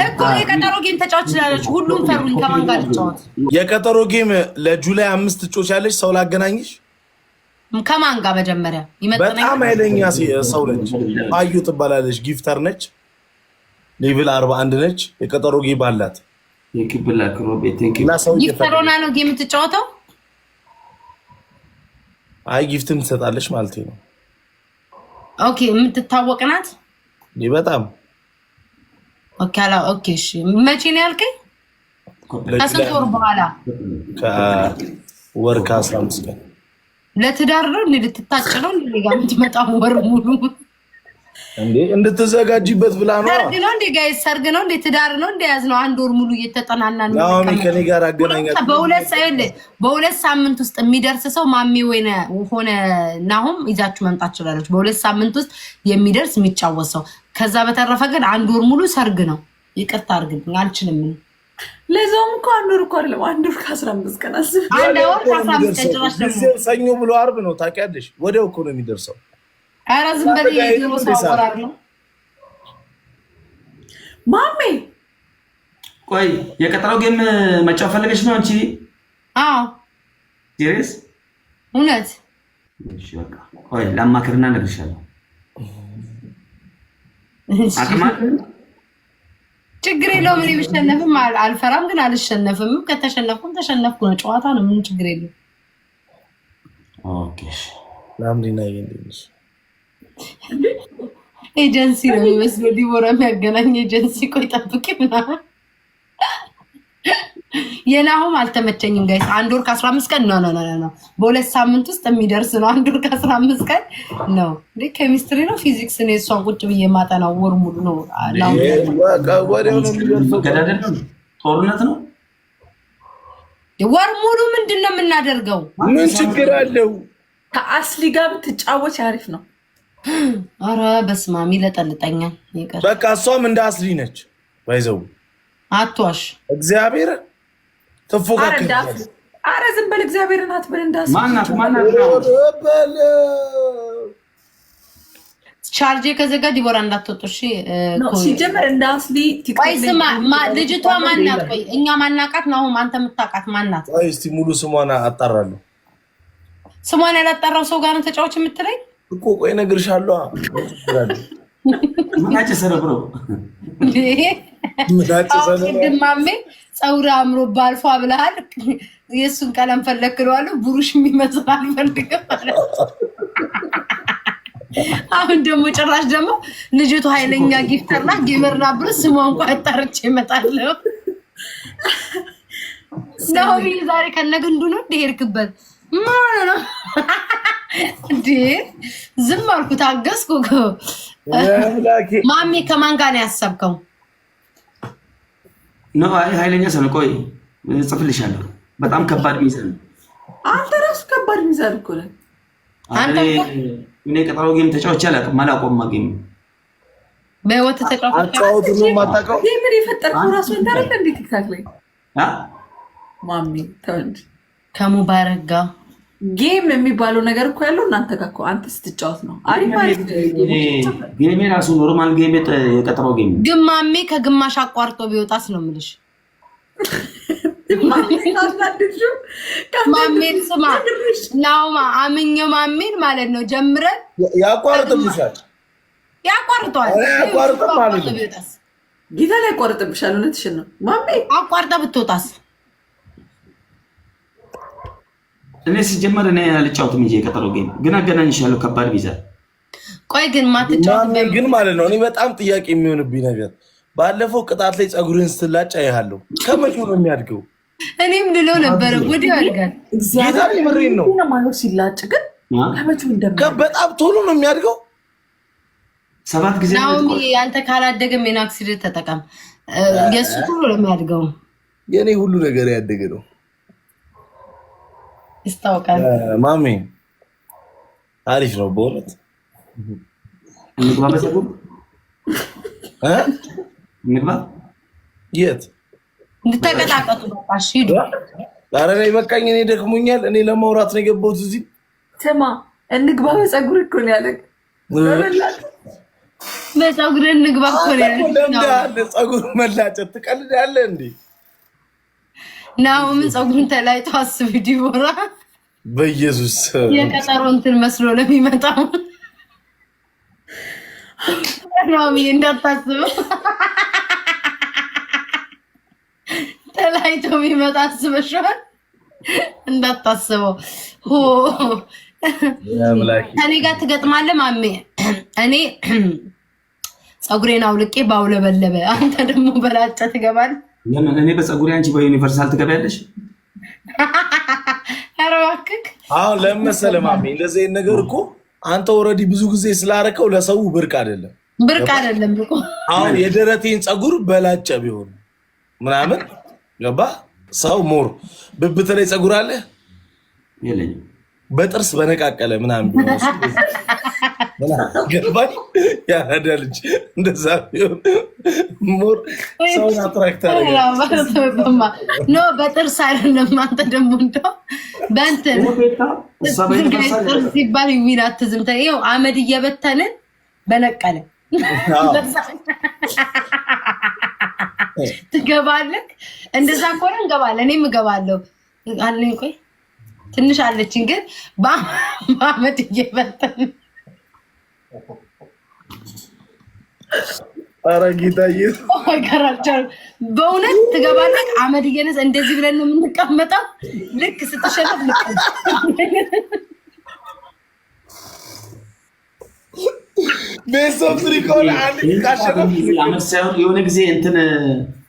እኮ የቀጠሮ game ተጫወች ስላለች ሁሉም ፈሩኝ። ከማን ጋር ልጫወት? የቀጠሮ game ለ July 5 ትጮቻለሽ። ሰው ላገናኝሽ። ከማን ጋር መጀመሪያ ይመጥነኛል? በጣም ኃይለኛ ሰው ነች። አዩ ትባላለች። Gifter ነች። Level 41 ነች። የቀጠሮ game አላት እና ሰው Gifter ሆና ነው game የምትጫወተው? አይ፣ gift ም ትሰጣለች ማለት ነው። Okay፣ የምትታወቅ ናት። በጣም። Okay አላ okay። እሺ፣ መቼ ነው ያልከኝ? ከስንት ወር በኋላ? ወር ከ15 ቀን። ለትዳር ነው እንዴ? ልትታጭ ነው እንዴ? ጋር የምትመጣው ወር ሙሉ? እንዴ፣ እንድትዘጋጂበት ብላ ነው። ሰርግ ነው እንዴ guys? ሰርግ ነው እንዴ? ትዳር ነው እንዴ? ያዝ ነው አንድ ወር ሙሉ እየተጠናናን። ናኦሚ ከኔ ጋር አገናኛት። በ2 ሳምንት ውስጥ የሚደርስ ሰው ማሜ ወይነ ሆነ ናሁም ይዛችሁ መምጣት ትችላለች። በ2 ሳምንት ውስጥ የሚደርስ የሚጫወት ሰው። ከዛ በተረፈ ግን አንድ ወር ሙሉ ሰርግ ነው። ይቅርታ አድርግልኝ፣ አልችልም። ለዛውም እኮ አንድ ወር እኮ አይደለም፣ አንድ ወር ከ15 ቀን አስብ። አንድ ወር ከ15 ቀን ጭራሽ ደግሞ ሰኞ ብሎ አርብ ነው ታውቂያለሽ። ወዲያው እኮ ነው የሚደርሰው። ኧረ ዝም በል፣ የድሮ ሰው አወራር ነው። ማሜ። ቆይ፣ የቀጠሮ game መጫወት ፈልገሽ ነው አንቺ? አዎ። Serious? እውነት። እሺ በቃ ቆይ ላማክርና እነግርሻለሁ። አቅማ ችግር የለውም። እኔ ብሸነፍም አልፈራም፣ ግን አልሸነፍም። ከተሸነፍኩም ተሸነፍኩ ነው፣ ጨዋታ ነው። ምን ችግር የለውም። Okay እሺ። ለአምሪና እንዴት? ኤጀንሲ ነው የሚመስለው፣ ዲቦራ የሚያገናኝ ኤጀንሲ። ቆይ ጠብቂ ምናምን። የናሁም አልተመቸኝም guys። አንድ ወር ከ15 ቀን no, no, no, no። በ2 ሳምንት ውስጥ የሚደርስ ነው። አንድ ወር ከ15 ቀን ነው እንዴ? ኬሚስትሪ ነው ፊዚክስ ነው። እሷን ቁጭ ብዬ የማጠናው ወር ሙሉ ነው። ወዲያው ነው የሚደርሰው። መገዳደል ነው፣ ጦርነት ነው። ወር ሙሉ ምንድን ነው የምናደርገው? ምን ችግር አለው? ከአስሊ ጋር ብትጫወች አሪፍ ነው። አረ በስማሚ ይለጠልጠኛል። ይቅር። በቃ እሷም እንደ አስሊ ነች። ባይዘው አትዋሽ። እግዚአብሔር ትፎካከር። አረ ዝም በል፣ እግዚአብሔርን አትበል። እንዳስ ማናት ማናት? ቻርጄ ከዘጋ ዲቦራ እንዳትወጡ እሺ። ሲጀመር እንደ አስሊ። ቆይ ስማ፣ ልጅቷ ማናት? ቆይ እኛ ማናቃት ነው። አሁን አንተ የምታውቃት ማናት? ቆይ እስቲ ሙሉ ስሟን አጣራለሁ። ስሟን ያላጣራው ሰው ጋር ነው ተጫዎች የምትለኝ? እኮ ቆይ እነግርሻለሁ። ምን አጨሰ ነው bro? ቅድም ማሜ ፀጉር አምሮ ባልፏ ብለሃል። የእሱን ቀለም ፈለክለዋለሁ ብሩሽ የሚመስል አልፈልግም። አሁን ደግሞ ጭራሽ ደግሞ ልጅቱ ኃይለኛ gifter ናት፣ gamer ናት ብሎ ስሟ እንኳን አጣርቼ እመጣለሁ። ናሆሚ ዛሬ ከነግንዱ ነው እንደ ሄድክበት ምን ነው እንዴ? ዝም አልኩ፣ ታገስኩ። ማሜ ከማን ጋር ነው ያሰብከው? No፣ አይ ኃይለኛ ሰው ነው። ቆይ እጽፍልሻለሁ። በጣም ከባድ ሚዛን ነው። አንተ ራሱ ከባድ ሚዛን እኮ ነህ። እኔ ቀጠሮ game ተጫውቼ አላውቅም። አላውቀውም game። በህይወት ተጫውተህ አጫወቱ ነው የማታውቀው? Game ን የፈጠርከው ራሱ አንተ አይደል እንዴ? ቲክታክ ላይ ማሜ ተው እንጂ። ከሙባረክ ጋር Game የሚባለው ነገር እኮ ያለው እናንተ ጋር እኮ አንተ ስትጫወት ነው። አሪፍ አሪፍ Game ኤ ራሱ normal game የቀጠሮ game ነው። ግን ማሜ ከግማሽ አቋርጦ ቢወጣስ ነው የምልሽ። ማሜን ስማ ናውማ አምኜው ማሜን ማለት ነው ጀምረን ያቋርጥብሻል። ያቋርጠዋል። አያቋርጥም ማለት ነው። ቢወጣስ? ጌታ ላይ ያቋርጥብሻል። እውነትሽን ነው ማሜ። አቋርጠ ብትወጣስ? እኔ ሲጀመር እኔ አልጫወትም እንጂ የቀጠሮ game ግን አገናኝሻለሁ። ከባድ ሚዛን። ቆይ ግን ማትጫወት ማሜ ግን ማለት ነው እኔ በጣም ጥያቄ የሚሆንብኝ ነገር ባለፈው ቅጣት ላይ ፀጉርህን ስትላጭ አይሃለሁ። ከመቼው ነው የሚያድገው? እኔም ልለው ነበረ፣ ወዲያው ያድጋል። ጌታ የምሬን ነው። ማለት ሲላጭ ግን ከመቼው እንደሚያድግ። በጣም ቶሎ ነው የሚያድገው። ሰባት ጊዜ። ናኦሚ፣ አንተ ካላደገ minoxidil ተጠቀም። የእሱ ቶሎ ነው የሚያድገው። የኔ ሁሉ ነገር ያደገ ነው። ይስታወቃል። ማሜ አሪፍ ነው በእውነት። እንግባ በፀጉር። እ? እንግባ። የት? እንድተቀጣቀጡ በቃ እሺ፣ ሂዱ። ኧረ እኔ በቃኝ። እኔ ደክሞኛል። እኔ ለማውራት ነው የገባሁት እዚህ። ስማ፣ እንግባ በፀጉር እኮ ነው ያለ። በፀጉር እንግባ እኮ ነው። ፀጉር መላጨት ትቀልዳለህ እንዴ? ናሆምን ፀጉሩን ተላጭቶ አስብ ዲቦራ፣ በኢየሱስ የቀጠሮ እንትን መስሎ ነው የሚመጣው። ናሆምዬ እንዳታስበው ተላጭቶ የሚመጣ አስበሽዋል? እንዳታስበው። ከኔ ጋር ትገጥማለህ ማሜ። እኔ ፀጉሬን አውልቄ ባውለበለበ፣ አንተ ደግሞ በላጨ ትገባለህ። ለምን እኔ በፀጉሬ አንቺ በዩኒቨርሳል ትገቢያለሽ? ኧረ እባክህ። አሁን ለምን መሰለህ ማሜ፣ እንደዚህ አይነት ነገር እኮ አንተ already ብዙ ጊዜ ስላረከው ለሰው ብርቅ አይደለም፣ ብርቅ አይደለም እኮ። አሁን የደረቴን ፀጉር በላጨ ቢሆን ምናምን ገባ ሰው more ብብት ላይ ፀጉር አለ የለኝም፣ በጥርስ በነቃቀለ ምናምን ቢሆን ገባኝ። ያራዳ ልጅ እንደዛ ቢሆን more ሰውን attract ያደርጋል። No በጥርስ አይደለም። አንተ ደግሞ እንደው በእንትን ጥርስ ሲባል ይዊን አትዝም። ይኸው አመድ እየበተንን በነቀለ ትገባለህ። እንደዛ ከሆነ እንገባለን። እኔም እገባለሁ አለኝ። ቆይ ትንሽ አለችኝ፣ ግን በአመድ እየበተንን ኧረ ጌታዬ በእውነት ትገባለህ። አመድ እየነስ እንደዚህ ብለን ነው የምንቀመጠው። ልክ ስትሸነፍ ልክ best of three ከሆነ አንድ ካሸነፍ አመድ ሳይሆን የሆነ ጊዜ እንትን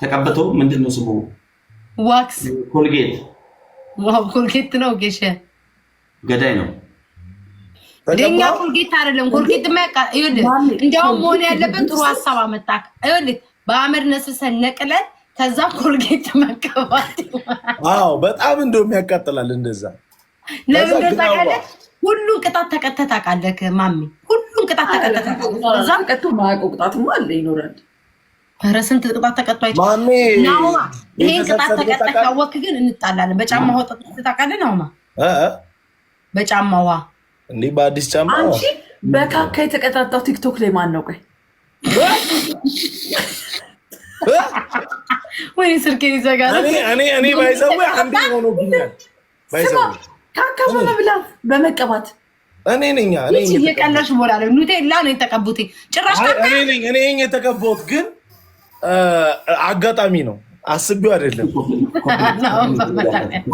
ተቀብቶ ምንድን ነው ስሙ? Wax ኮልጌት። Wow ኮልጌት ነው ጌሸ ገዳይ ነው። የኛ ኮልጌት አይደለም። ኮልጌት ይኸውልህ፣ እንዲያውም መሆን ያለበት ጥሩ ሀሳብ አመጣክ። ይኸውልህ በአመድ ነስሰን ነቅለን ከዛ ኮልጌት መቀባት። አዎ በጣም እንደውም ያቃጥላል። እንደዛ ለምን እንደው ታውቃለህ? ሁሉን ቅጣት ተቀጥተህ ታውቃለህ ማሚ? ሁሉን ቅጣት ተቀጥተህ ታውቃለህ? እዛ ቀጥቶ ማያውቀው ቅጣትማ አለ ይኖራል። ኧረ ስንት ቅጣት ተቀጥቶ አይቼ ማሜ ናሆማ፣ ይሄን ቅጣት ተቀጥተህ ካወቅህ ግን እንጣላለን። በጫማ ውሃ ጠጥተህ ታውቃለህ ናሆማ? በጫማ ውሃ እንዴ? በአዲስ ጫማ አንቺ በካካ የተቀጣጣው ቲክቶክ ላይ ማን ነው? ቆይ ወይ ስልኬን ይዘጋል። እኔ by the way አንዴ ሆኖብኛል። ስማ፣ by the way ካካ በመብላት በመቀባት እኔ ነኝ እኔ እየቀለድሽ ሞላለሁ። ኑቴላ ነው የተቀቡት። ጭራሽ ካካ እኔ ነኝ እኔ ነኝ የተቀባሁት፣ ግን አጋጣሚ ነው፣ አስቤው አይደለም።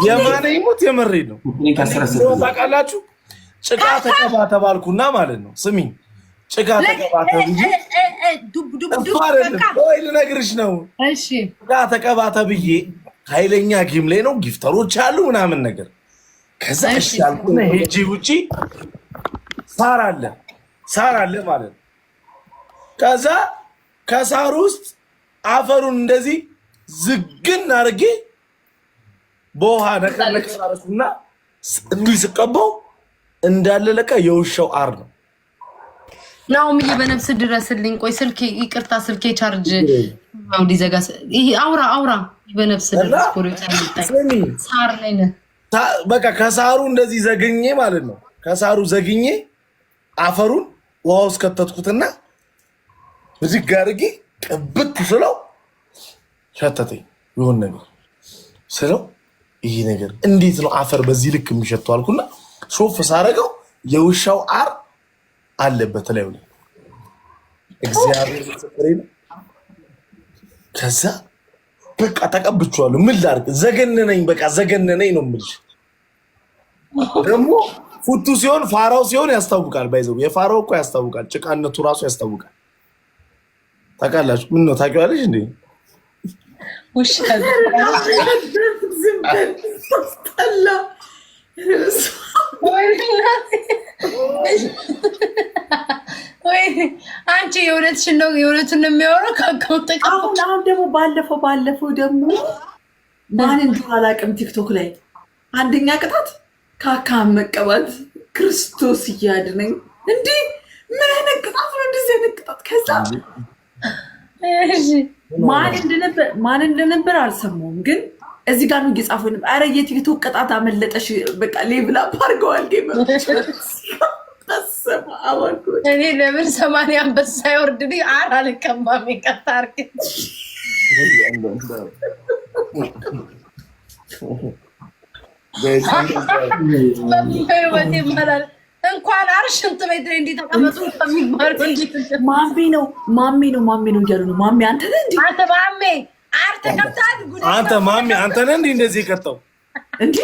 የማነ ይሞት የመሬት ነው ታውቃላችሁ። ጭቃ ተቀባ ተባልኩና ማለት ነው። ስሚኝ፣ ጭቃ ተቀባ ተብዬ እሱ አይደለም ወይ ልነግርሽ ነው። ጭቃ ተቀባ ተብዬ ኃይለኛ game ላይ ነው፣ gifter ኦች አሉ ምናምን ነገር። ከዛ እሺ አልኩና ሄጄ ውጪ ሳር አለ ሳር አለ ማለት ነው። ከዛ ከሳር ውስጥ አፈሩን እንደዚህ ዝግን አድርጌ በውሃ ነከር ነከር አደረኩና እንዲህ ስቀባው እንዳለ ለካ የውሻው አር ነው። ናኦምዬ በነፍስ ድረስልኝ። ቆይ ስልኬ፣ ይቅርታ ስልኬ ቻርጅ ሊዘጋ። ይሄ አውራ አውራ በነፍስ ድረስ ሳር ላይ ነህ። በቃ ከሳሩ እንደዚህ ዘግኜ ማለት ነው። ከሳሩ ዘግኜ አፈሩን ውሃ ውስጥ ከተትኩትና ብድግ አድርጌ ቅብት ስለው ሸተተኝ። የሆነ ነገር ስለው ይህ ነገር እንዴት ነው አፈር በዚህ ልክ የሚሸተው አልኩና ሾፍ ሳረገው የውሻው አር አለበት ላይ ላይ እግዚአብሔር ምስክሬ ነው። ከዛ በቃ ተቀብቼዋለሁ። ምን ላድርግ? ዘገነነኝ። በቃ ዘገነነኝ ነው የምልሽ። ደግሞ ፉቱ ሲሆን ፋራው ሲሆን ያስታውቃል። By the way የፋራው እኮ ያስታውቃል። ጭቃነቱ ራሱ ያስታውቃል። ታውቃላችሁ? ምን ነው ታውቂዋለሽ እንዴ? ውሻ ዝም በል ታስጠላ። ወይ አንቺ የእውነትሽን ነው፣ የእውነቱን ነው የሚያወራው። ካካውንት አሁን አሁን ደግሞ ባለፈው ደግሞ ማን እንደሆነ አላውቅም፣ ቲክቶክ ላይ አንደኛ ቅጣት ካካ መቀባት። ክርስቶስ እያድነኝ እንዲህ ምን አይነት ቅጣት ነው? እንደዚህ አይነት ቅጣት። ከዛ ማን እንደነበር አልሰማሁም፣ ግን እዚህ ጋር ነው እየጻፉ ነበር። ኧረ የቲክቶክ ቅጣት አመለጠሽ፣ በቃ level up አድርገዋል። Gamer ኦች እኔ ለምን 80 አንበሳ ይወርድልኝ? አር አልቀባም። ይቅርታ አድርግ። በህይወቴ ይባላል እንኳን አር ሽንት ቤት ላይ እንዲህ ተቀመጡ ከሚባለው ማሜ ነው ማሜ ነው ማሜ ነው እያሉ ነው። ማሜ አንተ ነህ እንዴ? አንተ ማሜ አር ተቀምጠሃል። አንተ ማሜ አንተ ነህ እንዴ እንደዚህ የቀጣው እንዴ?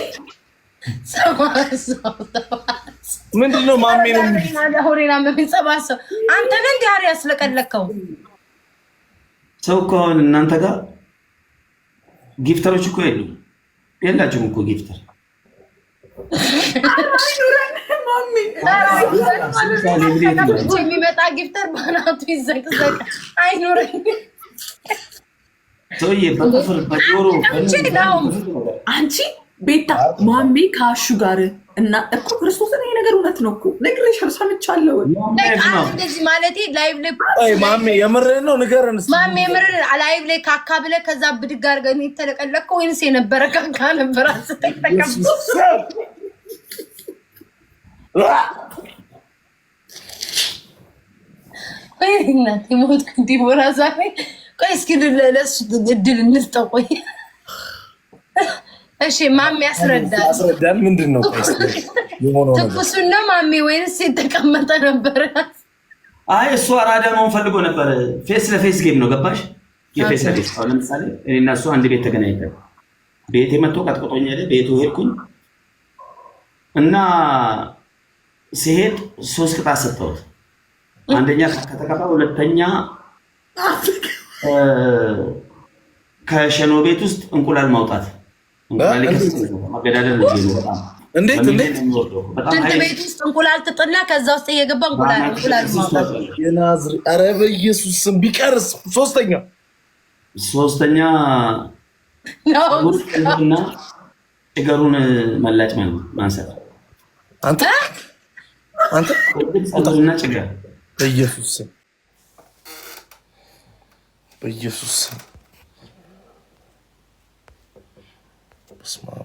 ምንድን ነው ማሜ ነው? አንተ ነህ እንዴ አር ያስለቀለከው? ሰው እኮ አሁን እናንተ ጋር gifter ኦች እኮ የሉም፣ የላችሁም እኮ gifter። የሚመጣ gifter በአናቱ ይዘቅዘቅ። አይኑረኝ ሰውዬ በጥፍር በጆሮ አንቺ ቤታ ማሜ ከአሹ ጋር እና እኮ ክርስቶስን ይሄ ነገር እውነት ነው እኮ ነግሬሻለሁ፣ ሰምቻለሁ። እንደዚህ ማለቴ live ላይ ማሜ የምርህን ነው? ንገረን እስኪ ማሜ የምርህን live ላይ ካካ ብለህ ከዛ ብድግ አድርገህ የተለቀለቅከው ወይንስ የነበረ ካካ ነበር? እናቴ ሞትኩ። ዲቦራ ዛሬ ቆይ እስኪ ለእሱ እድል እንስጠው። ቆይ እሺ ማሜ ያስረዳል። ያስረዳል። ምንድን ነው የሆነው? ትኩሱን ነው ማሜ ወይንስ የተቀመጠ ነበር? አይ እሱ አራዳ መሆን ፈልጎ ነበር። Face ለ face game ነው ገባሽ? የ face ለ face አሁን ለምሳሌ እኔና እሱ አንድ ቤት ተገናኝተን ቤቴ መጥቶ ቀጥቅጦኝ ሄደ። ቤቱ ሄድኩኝ እና ሲሄድ 3 ቅጣት ሰጠሁት። አንደኛ ከተቀባ፣ ሁለተኛ ከሸኖ ቤት ውስጥ እንቁላል ማውጣት። መገዳደል እንዴት እንዴት ሽንት ቤት ውስጥ እንቁላል ትጥና ከዛ ውስጥ እየገባ እንቁላል እንቁላል ማውጣት። የናዝሬት ኧረ በኢየሱስ ስም ቢቀርስ። ሶስተኛ ሶስተኛ ጭገሩን መላጭ ማንሳት። አንተ አንተ ጸጉርና ጭገር በኢየሱስ ስም በኢየሱስ ስም በስመ አብ